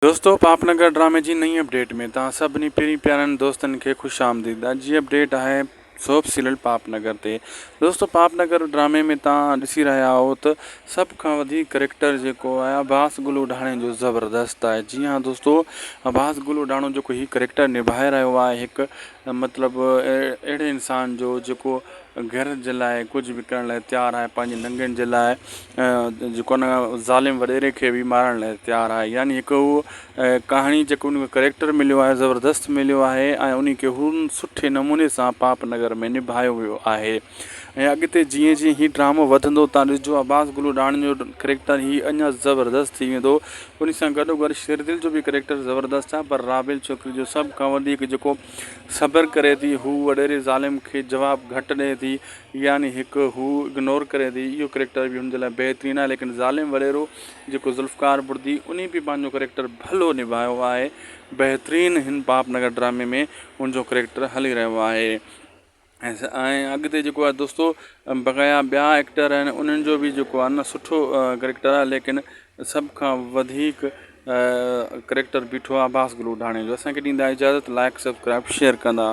دوستو پاپ نگر ڊرامي جي نئين اپڊيٽ ۾ توهان سڀني پرين پيارن دوستن کي خوش آمديد اڄ جي اپڊيٽ آهي سوپ سيريل پاپ نگر تي دوستو پاپ نگر ڊرامي ۾ توهان ڏسي رهيا آهيو ته سڀ کان وڌيڪ ڪريڪٽر جيڪو آهي عباس گل اوڍاڻي جو زبردست آهي جي ها دوستو عباس گل اوڍاڻو جيڪو هي ڪريڪٽر نڀائي رهيو آهي هڪ مطلب اهڙي انسان جو جيڪو گهر جي لاء ڪجهه به ڪرڻ لاء تيار آهي پنهنجي ننگن جي لاء جيڪو نه ظالم وڏيري کي به مارڻ لاء تيار آهي يعني هڪ هو ڪهاڻي جيڪو ان کي ڪريڪٽر مليو آهي زبردست مليو آهي ۽ ان کي هو سٺي نموني سان پاپ نگر ۾ نڀايو ويو آهي ۽ اڳتي جيئن جيئن هي ڊرامو وڌندو تان ڏسجو عباس گلو ڏاڻ جو ڪريڪٽر هي اڃا زبردست ٿي ويندو ان سان گڏو گڏ شيردل جو به ڪريڪٽر زبردست آهي پر رابيل ڇوڪري جو سڀ کان وڌيڪ جيڪو صبر ڪري ٿي، هو وڏيري ظالم کي جواب گهٽ ڏئي ٿي يعني هڪ هو اگنور ڪري ٿي اهو ڪريڪٽر به هن جي لاء بهترين آهي ليڪن ظالم وڏيرو جيڪو ذوالفقار بڙدي انهي به پنهنجو ڪريڪٽر ڀلو نڀايو آهي بهترين هن پاپ نگر ڊرامي ۾ ان جو ڪريڪٽر هلي رهيو آهي ۽ اڳتي جيڪو آهي دوستو بقايا ٻيا ايڪٽر آهن انهن جو به جيڪو آهي نه سٺو ڪريڪٽر آهي ليڪن سڀ کان وڌيڪ ڪريڪٽر بيٺو آهي عباس گل اوڍاڻي جو اسان کي ڏيندا اجازت لائڪ سبسڪرائب شيئر ڪندا.